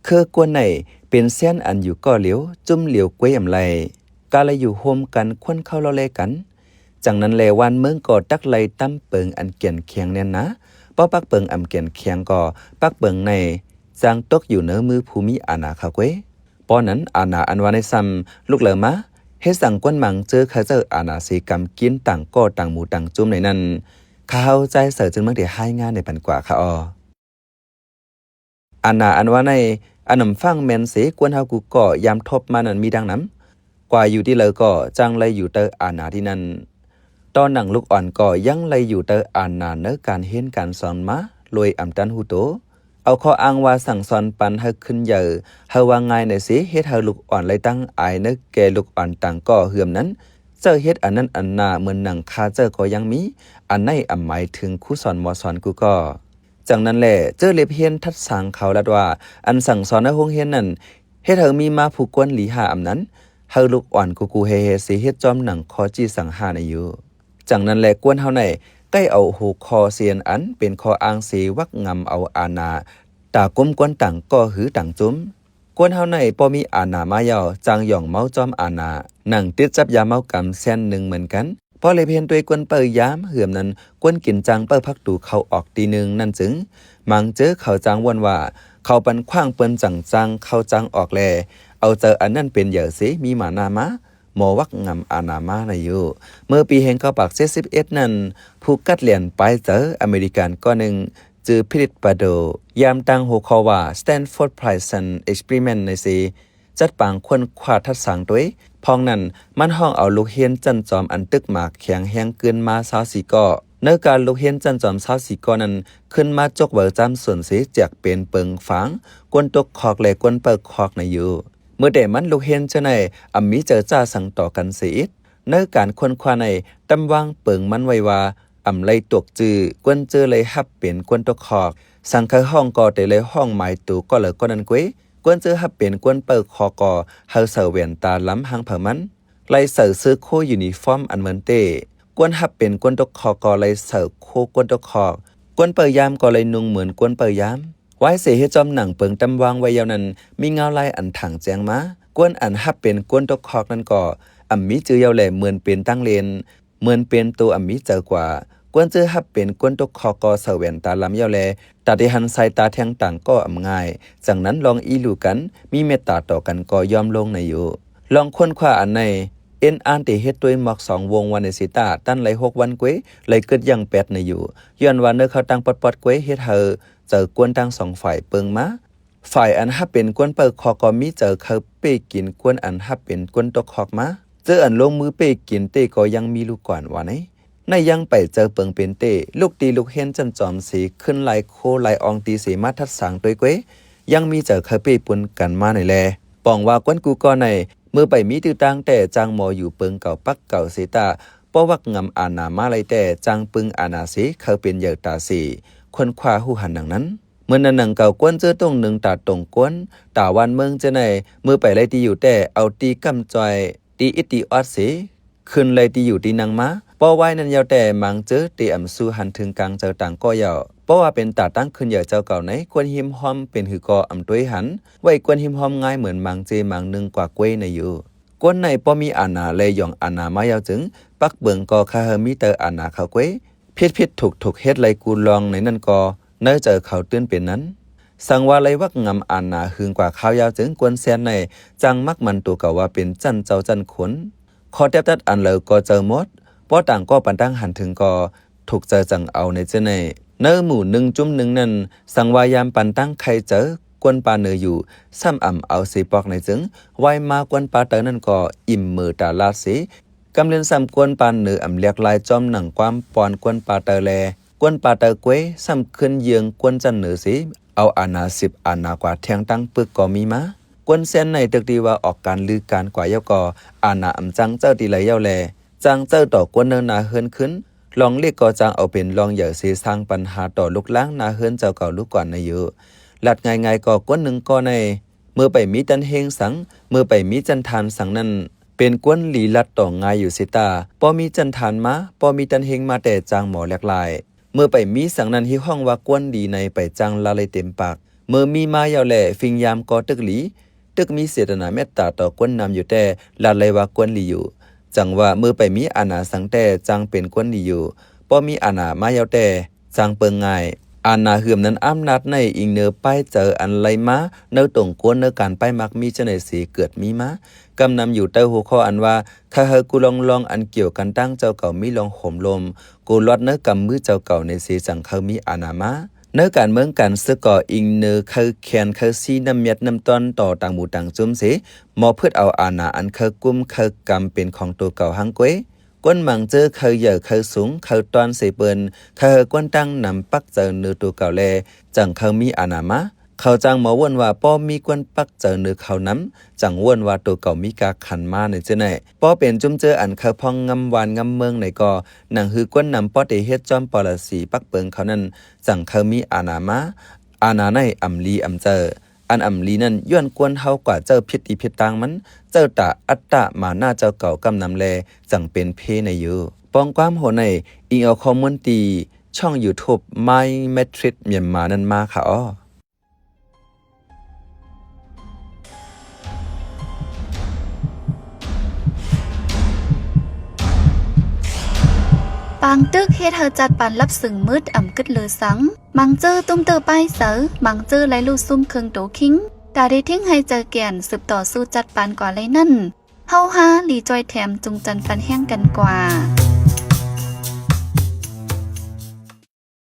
ເຄືກວນໃນເປັນແສນອັນຢູ່ກໍຫຼຽວ, ຈຸ້ມຫຼຽວເກວຍອຳໄລ, ກະໄລຢູ່ໂຮມກັນ ຄວນເຂົ້າເລາະແລກັນ. ຈັ່ງນັ້ນແລ ວານເມືອງກໍຕັກໄລຕຳເປິງອັນແກ່ນແຂງແໜ້ນໜາ. ພໍປັກເປິງອຳແກ່ນແຂງກໍ ປັກເປິງໃນຈາງຕົກຢູ່ເນີມືຜູ້ມີອານາເຂົາເກວຍ. ປໍນັ້ນອານາອັນວ່າໃນຊ້ຳລຸກເລີມາ ເຮັດສັ່ງກວນມັງເຈີເຂົາເຈົ້າອານາເສກຳກິນຕ່າງກໍຕ່າງໝູ່ຕ່າງຈຸ້ມໃນນັ້ນ. ຂ້າເຮົາຈ່າຍເສີຈຶ່ງເມືອງໄດ້ຮາຍງານໃນປັນກວ່າຄະອໍ. ອານາອັນວ່າໃນ ອັນນຳຟັງແມ່ນເສ ກວນເຮົາກູກໍຍາມທົບມານັ້ນມີດັ່ງນຳ. ກວ່າຢູ່ທີ່ໃດກໍຈັ່ງໄລຢູ່ໃຕ້ອານາທີ່ນັ້ນ. ຕໍ່ໜັງລູກອ່ອນກໍຍັງໄລຢູ່ໃຕ້ອານາໃນການຮຽນການສອນມາໂດຍອຳຕັນຮູ້ໂຕ. ເອົາຂໍ້ອ້າງວ່າສັ່ງສອນປັນໃຫ້ຂຶ້ນໃຫຍ່ ເຮົາວ່າງ່າຍໃນເສ ເຮັດໃຫ້ລູກອ່ອນໄລຕັ້ງອາຍໃນແກ່ລູກອ່ອນຕ່າງກໍເຮືອມນັ້ນ. ເຈົ້າເຮັດອັນນັ້ນອັນນາເໝືອນໜັງຂ້າເຈົ້າກໍຍັງມີ. ອັນໃນອຳໝາຍເຖິງຄູສອນມໍສອນກູກໍ. ຈັ່ງນັ້ນແລ ເຈີເລັບຮຽນທັດສາງເຂົາລັດວ່າ ອັນສັ່ງສອນໃນໂຮງຮຽນນັ້ນ ເຮັດໃຫ້ມີມາຜູ້ກວນຫຼີຫ້າອຳນັ້ນ ໃຫ້ລູກອ່ອນກູກູແຮໆເສ ເຮັດຈອມໜັງຂໍ້ຈີ່ສັງຫ້າໃນຢູ່. ຈັ່ງນັ້ນແລ ກວນເຮົາໃນໃກ້ເອົາຫົວຂໍ້ເຊອັນເປັນຂໍ້ອ້າງເສ ວັກງຳເອົາອານາ ຕາກຸມກວນຕ່າງກໍຫືຕ່າງຈຸ້ມ. ກວນເຮົາໃນພໍມີອານາມາແລ້ວ ຈັ່ງຫຍອງເມົາຈອມອານາ ໜັງຕິດຈັບຢາເມົາກຳແສນໜຶ່ງເໝືອນກັນ. ພໍເລັບຮຽນດ້ວຍກວນເປີ້ຍາມເຮືອມນັ້ນ ກວນກິນຈ້າງເປີ້ຍພັກຕູເຂົາອອກຕີໜຶ່ງນັ້ນຈຶ່ງ ມັງເຈີເຂົາຈ້າງວົນວ່າ ເຂົາປັນຂວ້າງເປີ້ນຈັ່ງຈ້າງເຂົ້າຈ້າງອອກແລ ເອົາໃຈອັນນັ້ນເປັນໃຫຍ່ເສ ມີມານາມາ ໝໍວັກງຳອານາມາໃນຢູ່. ເມື່ອປີແຫ່ງເກົ້າປາກເຈັດສິບເອັດນັ້ນ ຜູ້ກັດແລ່ນປາຍໃຈອາເມລິກັນກໍໜຶ່ງ ຈື່ Philip Bardot ຍາມຕັ້ງຫົວຂໍ້ວ່າ Stanford Prison Experiment ໃນເສ ຈັດປາງຄົ້ນຄວ້າທັດສາງໂດຍ. ພ້ອມນັ້ນ ມັນຮ້ອງເອົາລູກຮຽນຊັ້ນຈອມອັນຕຶກໝາກແຂງແຮງຄືນມາຊາວສີ່ກໍ. ໃນການລູກຮຽນຊັ້ນຈອມຊາວສີ່ກໍນັ້ນ ຂຶ້ນມາຈົກເວີຈ້ຳສ່ວນເສ ແຈກເປັນເປິງຝາງ ກ້ນຕົກຄອກ ແລະ ກົ້ນເປີ້ຍຄອກໃນຢູ່. ເມື່ອແຕ່ມັນລູກຮຽນເຈົ້າໃນ ອຳມີເຈີຈ້າສັງຕໍ່ກັນເສອິດ. ໃນການຄົ້ນຄວ້າໃນ ຕຳວາງເປິງມັນໄວ້ວ່າ ອຳໄລຕົກຈື່ ກວນເຈີໄລຮັບເປັນກ້ນຕົກຄອກ. ສັງເຂົາຮ້ອງກໍແຕ່ໄລຮ້ອງໝາຍໂຕກໍເລີຍກໍນັ້ນເກວຍ. ກວນເຈີຮັບເປັນກ້ນເປີ້ຍຄອກກໍ ເຮົາໃສ່ແວ່ນຕາລຳຫາງເຜີາມັນ ໄລໃສ່ເສື້ອໂຄຢູນິຟອມອັນເໝືອນເຕ້. ກວນຮັບເປັນກ້ນຕົກຄອກກໍໄລໃສ່ໂຄກ້ນຕົກຄອກ. ກ້ນເປີ້ຍາມກໍໄລນຸ່ງເໝືອນກ້ນເປີ້ຍາມ. ວາຍເສເຮັດຈອມໜັງເປິງຕຳວາງໄວ້ຍາວນັ້ນ ມີເງົາລາຍອັນຖາງແຈ້ງມາ. ກວນອັນຮັບເປັນກົ້ນຕົກຄອກນັ້ນກໍ ອຳມີຈື່ຍາວແລເໝືອນເປັນຕັ້ງເລນ ເໝືອນເປັນໂຕອຳມີເຈີກວ່າ. ກວນເຈີຮັບເປັນກົ້ນຕົກຄອກກໍໃສ່ແວ່ນຕາລຳຍາວແລ ຕາທີ່ຫັນສາຍຕາແທງຕ່າງກໍອຳງ່າຍ. ຈັ່ງນັ້ນລອງອີ່ຫຼູກັນ ມີເມດຕາຕໍ່ກັນກໍຍອມລົງໃນຢູ່. ລອງຄົ້ນຄວ້າອັນໃນ ເອັນອ່ານເຕເຮັດໂດຍໝອກສອງວົງວ່າໃນເຊຕາ ຕັນໄລຫົກວັນເກວຍ ໄລເກີດຢ່າງແປດໃນຢູ່. ຍ້ອນວ່າເນື້ອເຂົ້າຕັ້ງປອດໆເກວຍ ເຮັດໃຫ້ເຈີກວນທັງສອງຝ່າຍເປິງມາ. ຝ່າຍອັນຮັບເປັນກ້ນເປີ້ຍຄອກກໍມີເຈີເຂົ້າເປ້ກິນກ້ນອັນຮັບເປັນກົ້ນຕົກຄອກມາ. ເຈີອັນລົງມືເປ້ກິນເຕ້ກໍຍັງມີລູກກ່ອນວ່າໃນ ໃນຍັງໄປເຈີເປິງເປັນເຕ້ ລູກຕີລູກຮຽນຈັ່ນຈອມເສ ຂຶ້ນລາຍໂຄລາຍອອງຕີເສມາທັດສາງໂດຍເກວຍ ຍັງມີເຈີເຂົ້າເປ້ປຸນກັນມາໃນແລ. ປອງວ່າກ້ນກູກໍໃນ ເມື່ອໄປມີຕື້ຕ່າງແຕ່ຈ້າງໝໍຢູ່ເປິງເກົ່າປັກເກົ່າເຊຕາ ປໍວັກງຳອານາມາໄລແຕ່ ຈ້າງປຶງອານາເສ ເຂົ້າເປັນໃຫຍ່ຕາເສ ຄົ້ນຄວ້າຮູ້ຫັນໜັງນັ້ນ. ເມື່ອນັ້ນໜັງເກົ່າ ກວນເຈີຕົງໜຶ່ງຕາຕົງກົ້ນ ຕາວັນເມືອງເຈີໃນ ເມື່ອໄປໄລຕີຢູ່ແຕ່ ເອົາຕີກຳຈ່ອຍ ຕີອິດຕີອອດເສ ຂຶ້ນໄລຕີຢູ່ຕີນັ່ງມາ. ປໍວາຍນັ້ນຍາວແຕ່ ມັງເຈີເຕອຳສູ່ຫັນເຖິງກາງເຈີຕ່າງກໍຍາວ. ປໍວ່າເປັນຕາຕັ້ງຂຶ້ນໃຫຍ່ເຈົ້າເກົ່າໃນ ກວນຮິມຮອມເປັນຫືກໍອຳຕົວເຫັນ ໄວ້ກວນຮິມຮອມງ່າຍເໝືອນມັງເຈມັງໜຶ່ງກວ່າເກວຍໃນຢູ່. ກວນໃນປໍມີອານາແລຢອງອານາມາຍາວຈຶ່ງ ປັກເບິ່ງກໍຄະເຮີມີເຕີອານາເຂົາເກວຍ ຜິດໆ ຖືກໆ ເຮັດໄລກູລອງໃນນັ້ນກໍ ໃນເຈີເຂົາຕື່ນເປັນນັ້ນ. ສັງວ່າໄລວັກງຳອານາຫຶງກວ່າຄາວຍາວຈຶ່ງ ກວນແຊນໃນຈັ່ງມັກໝັ້ນຕົວເກົ່າວ່າເປັນຈັ້ນເຈົ້າຈັ້ນຄົນ ຂໍແຕບຕັດອັນເລີກໍເຈີໝົດ. ປໍຕ່າງກໍປັນຕັ້ງຫັນເຖິງກໍ ຖືກໃຈຈັ່ງເອົາໃນເຈີໃນ. ໃນໝູ່ໜຶ່ງຈຸ້ມໜຶ່ງນັ້ນ ສັງວ່າຍາມປັນຕັ້ງໄຄເຈີ ກວນປາເໜີຢູ່ ຊ້ຳອຳເອົາເສປອກໃນຈຶ່ງ ວາຍມາກວນປາເຕີນັ້ນກໍ ອີ່ມເໝີຕາລາດເສ ກຳເລັນຊ້ຳກວນປາເໜີອຳແຫຼກລາຍ ຈອມໜັງຄວ້າມປ່ອນກວນປາເຕີແລ ກວນປາເຕີເກວຍ ຊ້ຳຂຶ້ນເຍືອງກວນຈັນເໜີເສ ເອົາອານາສິບອານາກວ່າແທງຕັ້ງປຶກກໍມີມາ. ກວນແຊນໃນຕຶກທີ່ວ່າອອກການລືການກວ່າຍາວກໍ ອານາອຳຈັ່ງເຈົ້າຕີໄລຍາວແລ ຈ້າງເຈົ້າຕໍ່ກວນເນີນາເຮືອນຂຶ້ນ. ລອງເລກກໍຈ້າງເອົາເປັນລອງໃຫຍ່ເສ ສ້າງປັນຫາຕໍ່ລຸກລ້າງນາເຮືອນເຈົ້າເກົ່າລູກກ່ອນໃນຢູ່. ລັດງ່າຍໆກໍ ກວນໜຶ່ງກໍໃນ ເມື່ອໄປມີຕັນເຮງສັງ ເມື່ອໄປມີຈັນທານສັງນັ້ນ ເປັນກວນລີລັດຕໍ່ງ່າຍຢູ່ເສຕາ ປໍມີຈັນທານມາ ປໍມີຕັນເຮງມາແຕ່ຈ້າງໝໍແຫຼກລາຍ. ເມື່ອໄປມີສັງນັ້ນ ຮີຮ້ອງວ່າກວນດີໃນ ໄປຈ້າງລາໄລເຕັມປາກ ເມື່ອມີມາແລ້ວແຫຼະ ຟິງຍາມກໍຕຶກດີ, ຕຶກມີເຈດຕະນາເມດຕາຕໍ່ຄົນນຳຢູ່ແຕ່ ລະໄລວ່າຄວນດີຢູ່. ຈັ່ງວ່າເມື່ອໄປມີອານາສັງແຕ່ຈັ່ງເປັນຄວນດີຢູ່, ພໍມີອານາມາແລ້ວແຕ່ ຈັ່ງເປິງງ່າຍ. ອານາຫຶມນັ້ນອຳນາດໃນອີງເນີປ້າຍໃຈອັນໄຫຼມາ ເນີຕົງກົນເນີການປ້າຍມັກມີຈັ່ງໃດເສເກີດມີມາ. ກຳນຳຢູ່ໃຕ້ຫົວຂໍ້ອັນວ່າ ໄຄເຮີກູລອງລອງອັນກ່ຽວກັນຕັ້ງເຈົ້າເກົ່າມີລອງໂຮມລົມ ກູລອດເນີກຳມືເຈົ້າເກົ່າໃນເສຈັ່ງເຄີາມີອານາມາ. ເນີການເມືອງການເສິກກໍອີງເນີເຄີແຄນເຄີຊີ້ນ້ຳແມັດນ້ຳຕ້ອນຕໍ່ຕ່າງໝູ່ຕ່າງຈຸ້ມເສ ໝໍ້ພຶດເອົາອານາອັນເຄີກຸມເຄີກຳເປັນຂອງໂຕເກົ່າຮັ່ງກວຍ. ຄົນມັງເຈີເຄີໃຫຍ່ເຄີສູງເຄີຕ້ອນເສເປິນ ເຄີເຮີຄວນຕັ້ງນຳປັກໃຈເນີໂຕເກົ່າແລ ຈັ່ງເຄີມີອານາມາ. ເຂົາຈັ່ງໝໍ່ວົນວ່າ ພໍມີຄວນປັກໃຈເນີເຂົານຳ ຈັ່ງວົນວ່າໂຕເກົ່າມີກາຂັນມາໃນເຈີໃນ. ພໍເປັນຈຸ້ມເຈີອັນເຄີພອງງາມວານງາມເມືອງໃນກໍ ໜັງຫືຄວນນຳພໍເຕເຮັດຈອມປໍລະສີປັກເປິງເຂົານັ້ນ ຈັ່ງເຄີມີອານາມາ. ອານາໃນອຳລີອຳເຈີ ອັນອຳລີນັ້ນ ຍ້ອນກວນເຮົາກວ່າເຈົ້າຜິດທີ່ຜິດທາງມັນ ເຈົ້າຕາອັດຕະມານະເຈົ້າເກົ່າກຳນຳແລ ຈັ່ງເປັນເພໃນຢູ່. ປ້ອງຄວາມຫົວໃນ ອີງເອົາຂໍ້ມູນທີ່ຊ່ອງ YouTube My Matrix Myanmar ນັ້ນມາຄ່ະອໍ. ປາງຕຶກເຮັດໃຫ້ຈັດປານລັບເຊິ່ງມືດອຳກຶດເລີສັງ. ມັງເຈີຕຸ້ມເຕີປ້າຍໃສ, ມັງເຈີໄລລູ້ຊຸ່ມເຄິ່ງໂຕຄິງ, ກະໄດ້ເທັງໃຫ້ໃຈແກ່ນ ສືບຕໍ່ສູ້ຈັດປານກວ່າໄລນັ້ນ. ເຮົາຮາລີຈ້ອຍແຖມ ຈຸງຈັນປັນແຮງກັນກວ່າ.